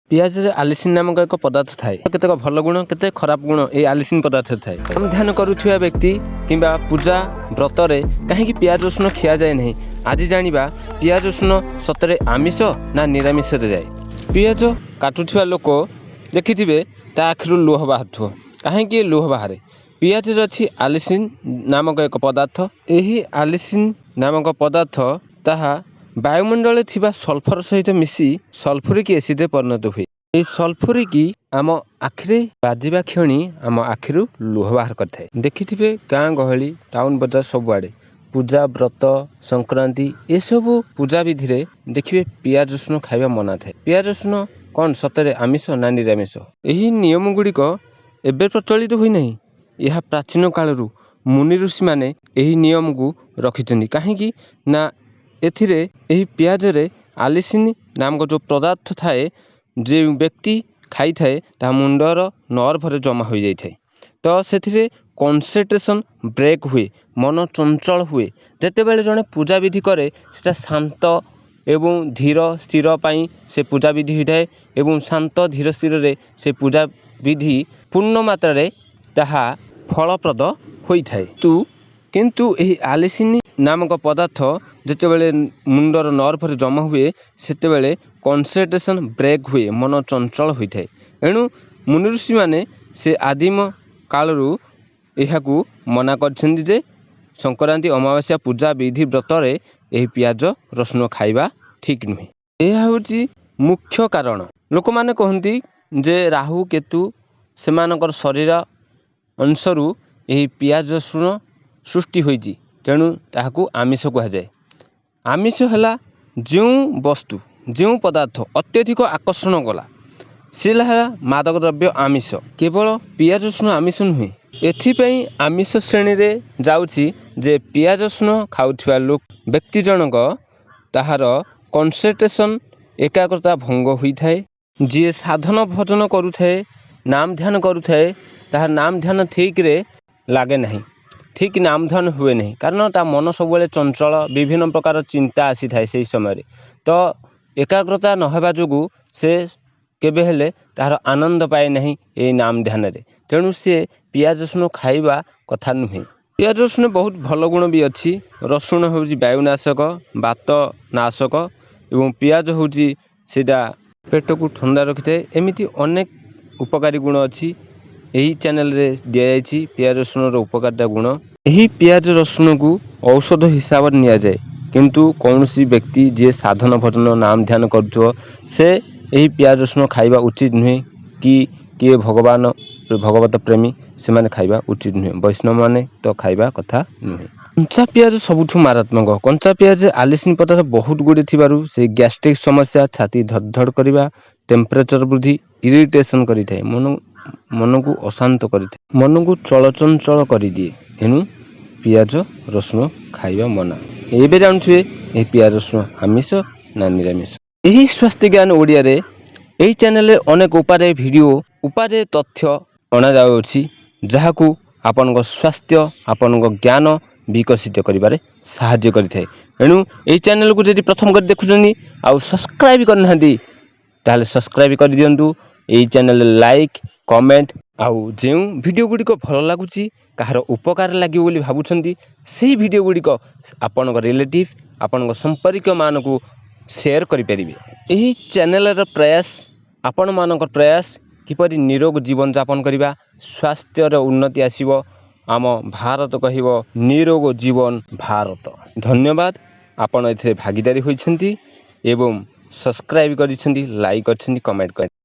ପିଆଜରେ ଆଲିସିନ୍ ନାମକ ଏକ ପଦାର୍ଥ ଥାଏ। କେତେକ ଭଲ ଗୁଣ, କେତେ ଖରାପ ଗୁଣ ଏହି ଆଲିସିନ୍ ପଦାର୍ଥରେ ଥାଏ। ଧ୍ୟାନ କରୁଥିବା ବ୍ୟକ୍ତି କିମ୍ବା ପୂଜା ବ୍ରତରେ କାହିଁକି ପିଆଜ ରସୁଣ ଖିଆଯାଏ ନାହିଁ? ଆଜି ଜାଣିବା ପିଆଜ ରସୁଣ ସତରେ ଆମିଷ ନା ନିରାମିଷରେ ଯାଏ। ପିଆଜ କାଟୁଥିବା ଲୋକ ଦେଖିଥିବେ, ତା ଆଖିରୁ ଲୁହ ବାହାରୁଥିବ। କାହିଁକି ଲୁହ ବାହାରେ? ପିଆଜରେ ଅଛି ଆଲିସିନ୍ ନାମକ ଏକ ପଦାର୍ଥ। ଏହି ଆଲିସିନ୍ ନାମକ ପଦାର୍ଥ ତାହା ବାୟୁମଣ୍ଡଳରେ ଥିବା ସଲଫର ସହିତ ମିଶି ସଲଫୁରିକ୍ ଏସିଡରେ ପରିଣତ ହୁଏ। ଏହି ସଲଫୁରିକ୍ ଆମ ଆଖିରେ ବାଜିବା କ୍ଷଣି ଆମ ଆଖିରୁ ଲୁହ ବାହାର କରିଥାଏ। ଦେଖିଥିବେ, ଗାଁ ଗହଳି, ଟାଉନ ବଜାର ସବୁଆଡ଼େ ପୂଜା, ବ୍ରତ, ସଂକ୍ରାନ୍ତି ଏସବୁ ପୂଜା ବିଧିରେ ଦେଖିବେ ପିଆଜ ରସୁଣ ଖାଇବା ମନା ଥାଏ। ପିଆଜ ରସୁଣ କ'ଣ ସତରେ ଆମିଷ ନା ନିରାମିଷ? ଏହି ନିୟମ ଗୁଡ଼ିକ ଏବେ ପ୍ରଚଳିତ ହୋଇନାହିଁ। ଏହା ପ୍ରାଚୀନ କାଳରୁ ମୁନି ଋଷିମାନେ ଏହି ନିୟମକୁ ରଖିଛନ୍ତି। କାହିଁକି ନା ଏଥିରେ ଏହି ପିଆଜରେ ଆଲିସିନ୍ ନାମକ ଯେଉଁ ପଦାର୍ଥ ଥାଏ, ଯେଉଁ ବ୍ୟକ୍ତି ଖାଇଥାଏ, ତାହା ମୁଣ୍ଡର ନର୍ଭରେ ଜମା ହୋଇଯାଇଥାଏ। ତ ସେଥିରେ କନସେନ୍ଟ୍ରେସନ୍ ବ୍ରେକ୍ ହୁଏ, ମନ ଚଞ୍ଚଳ ହୁଏ। ଯେତେବେଳେ ଜଣେ ପୂଜାବିଧି କରେ, ସେଟା ଶାନ୍ତ ଏବଂ ଧୀର ସ୍ଥିର ପାଇଁ ସେ ପୂଜାବିଧି ହୋଇଥାଏ ଏବଂ ଶାନ୍ତ ଧୀର ସ୍ଥିରରେ ସେ ପୂଜାବିଧି ପୂର୍ଣ୍ଣ ମାତ୍ରାରେ ତାହା ଫଳପ୍ରଦ ହୋଇଥାଏ। କିନ୍ତୁ ଏହି ଆଲିସିନ୍ ନାମକ ପଦାର୍ଥ ଯେତେବେଳେ ମୁଣ୍ଡର ନର୍ଭରେ ଜମା ହୁଏ, ସେତେବେଳେ କନସେନ୍ଟ୍ରେସନ୍ ବ୍ରେକ୍ ହୁଏ, ମନ ଚଞ୍ଚଳ ହୋଇଥାଏ। ଏଣୁ ମୁନି ଋଷିମାନେ ସେ ଆଦିମ କାଳରୁ ଏହାକୁ ମନା କରିଛନ୍ତି ଯେ ସଂକ୍ରାନ୍ତି, ଅମାବାସ୍ୟା, ପୂଜା ବିଧି, ବ୍ରତରେ ଏହି ପିଆଜ ରସୁଣ ଖାଇବା ଠିକ୍ ନୁହେଁ। ଏହା ହେଉଛି ମୁଖ୍ୟ କାରଣ। ଲୋକମାନେ କହନ୍ତି ଯେ ରାହୁ କେତୁ ସେମାନଙ୍କର ଶରୀର ଅଂଶରୁ ଏହି ପିଆଜ ରସୁଣ ସୃଷ୍ଟି ହୋଇଛି, ତେଣୁ ତାହାକୁ ଆମିଷ କୁହାଯାଏ। ଆମିଷ ହେଲା ଯେଉଁ ବସ୍ତୁ, ଯେଉଁ ପଦାର୍ଥ ଅତ୍ୟଧିକ ଆକର୍ଷଣ କଲା, ସେ ହେଲା ମାଦକ ଦ୍ରବ୍ୟ ଆମିଷ। କେବଳ ପିଆଜ ରସୁଣ ଆମିଷ ନୁହେଁ। ଏଥିପାଇଁ ଆମିଷ ଶ୍ରେଣୀରେ ଯାଉଛି ଯେ ପିଆଜ ରସୁଣ ଖାଉଥିବା ଲୋକ ବ୍ୟକ୍ତି ଜଣକ ତାହାର କନସେନ୍ଟ୍ରେସନ୍, ଏକାଗ୍ରତା ଭଙ୍ଗ ହୋଇଥାଏ। ଯିଏ ସାଧନ ଭଜନ କରୁଥାଏ, ନାମ ଧ୍ୟାନ କରୁଥାଏ, ତାହା ନାମ ଧ୍ୟାନ ଠିକ୍ରେ ଲାଗେ ନାହିଁ, ଠିକ୍ ନାମ ଧ୍ୟାନ ହୁଏ ନାହିଁ। କାରଣ ତା ମନ ସବୁବେଳେ ଚଞ୍ଚଳ, ବିଭିନ୍ନ ପ୍ରକାର ଚିନ୍ତା ଆସିଥାଏ। ସେହି ସମୟରେ ତ ଏକାଗ୍ରତା ନ ହେବା ଯୋଗୁଁ ସେ କେବେ ହେଲେ ତାହାର ଆନନ୍ଦ ପାଏ ନାହିଁ ଏଇ ନାମ ଧ୍ୟାନରେ। ତେଣୁ ସିଏ ପିଆଜ ରସୁଣ ଖାଇବା କଥା ନୁହେଁ। ପିଆଜ ରସୁଣ ବହୁତ ଭଲ ଗୁଣ ବି ଅଛି। ରସୁଣ ହେଉଛି ବାୟୁନାଶକ, ବାତ ନାଶକ ଏବଂ ପିଆଜ ହେଉଛି ସେଇଟା ପେଟକୁ ଥଣ୍ଡା ରଖିଥାଏ। ଏମିତି ଅନେକ ଉପକାରୀ ଗୁଣ ଅଛି। ଏହି ଚ୍ୟାନେଲରେ ଦିଆଯାଇଛି ପିଆଜ ରସୁଣର ଉପକାରିତା ଗୁଣ। ଏହି ପିଆଜ ରସୁଣକୁ ଔଷଧ ହିସାବରେ ନିଆଯାଏ, କିନ୍ତୁ କୌଣସି ବ୍ୟକ୍ତି ଯିଏ ସାଧନ ଭଜନ, ନାମ ଧ୍ୟାନ କରୁଥିବ, ସେ ଏହି ପିଆଜ ରସୁଣ ଖାଇବା ଉଚିତ ନୁହେଁ କି କିଏ ଭଗବାନ ଭଗବତ ପ୍ରେମୀ, ସେମାନେ ଖାଇବା ଉଚିତ ନୁହେଁ। ବୈଷ୍ଣବମାନେ ତ ଖାଇବା କଥା ନୁହେଁ। କଞ୍ଚା ପିଆଜ ସବୁଠୁ ମାରାତ୍ମକ। କଞ୍ଚା ପିଆଜ ଆଲିସିନ୍ ପଦାର୍ଥ ବହୁତ ଗୁଡ଼ିଏ ଥିବାରୁ ସେ ଗ୍ୟାଷ୍ଟ୍ରିକ୍ ସମସ୍ୟା, ଛାତି ଧଡ଼ ଧଡ଼ କରିବା, ଟେମ୍ପରେଚର ବୃଦ୍ଧି, ଇରିଟେସନ୍ କରିଥାଏ, ମନକୁ ଅଶାନ୍ତ କରିଥାଏ, ମନକୁ ଚଳଚଞ୍ଚଳ କରିଦିଏ। ଏଣୁ ପିଆଜ ରସୁଣ ଖାଇବା ମନା। ଏବେ ଜାଣୁଥିବେ ଏହି ପିଆଜ ରସୁଣ ଆମିଷ ନା ନିରାମିଷ। ଏହି ସ୍ୱାସ୍ଥ୍ୟ ଜ୍ଞାନ ଓଡ଼ିଆରେ, ଏହି ଚ୍ୟାନେଲରେ ଅନେକ ଉପାଦେୟ ଭିଡ଼ିଓ, ଉପାଦେୟ ତଥ୍ୟ ଅଣାଯାଉଅଛି, ଯାହାକୁ ଆପଣଙ୍କ ସ୍ୱାସ୍ଥ୍ୟ, ଆପଣଙ୍କ ଜ୍ଞାନ ବିକଶିତ କରିବାରେ ସାହାଯ୍ୟ କରିଥାଏ। ଏଣୁ ଏହି ଚ୍ୟାନେଲକୁ ଯଦି ପ୍ରଥମ କରି ଦେଖୁଛନ୍ତି ଆଉ ସବସ୍କ୍ରାଇବ୍ କରିନାହାନ୍ତି, ତାହେଲେ ସବସ୍କ୍ରାଇବ୍ କରିଦିଅନ୍ତୁ। ଏହି ଚ୍ୟାନେଲରେ ଲାଇକ୍, କମେଣ୍ଟ ଆଉ ଯେଉଁ ଭିଡ଼ିଓ ଗୁଡ଼ିକ ଭଲ ଲାଗୁଛି, କାହାର ଉପକାର ଲାଗିବ ବୋଲି ଭାବୁଛନ୍ତି, ସେହି ଭିଡ଼ିଓ ଗୁଡ଼ିକ ଆପଣଙ୍କ ରିଲେଟିଭ୍, ଆପଣଙ୍କ ସମ୍ପର୍କୀୟମାନଙ୍କୁ ସେୟାର କରିପାରିବେ। ଏହି ଚ୍ୟାନେଲର ପ୍ରୟାସ, ଆପଣମାନଙ୍କ ପ୍ରୟାସ, କିପରି ନିରୋଗ ଜୀବନଯାପନ କରିବା, ସ୍ୱାସ୍ଥ୍ୟର ଉନ୍ନତି ଆସିବ, ଆମ ଭାରତ କହିବ ନିରୋଗ ଜୀବନ ଭାରତ। ଧନ୍ୟବାଦ। ଆପଣ ଏଥିରେ ଭାଗିଦାରୀ ହୋଇଛନ୍ତି ଏବଂ ସବସ୍କ୍ରାଇବ୍ କରିଛନ୍ତି, ଲାଇକ୍ କରିଛନ୍ତି, କମେଣ୍ଟ କରିଛନ୍ତି।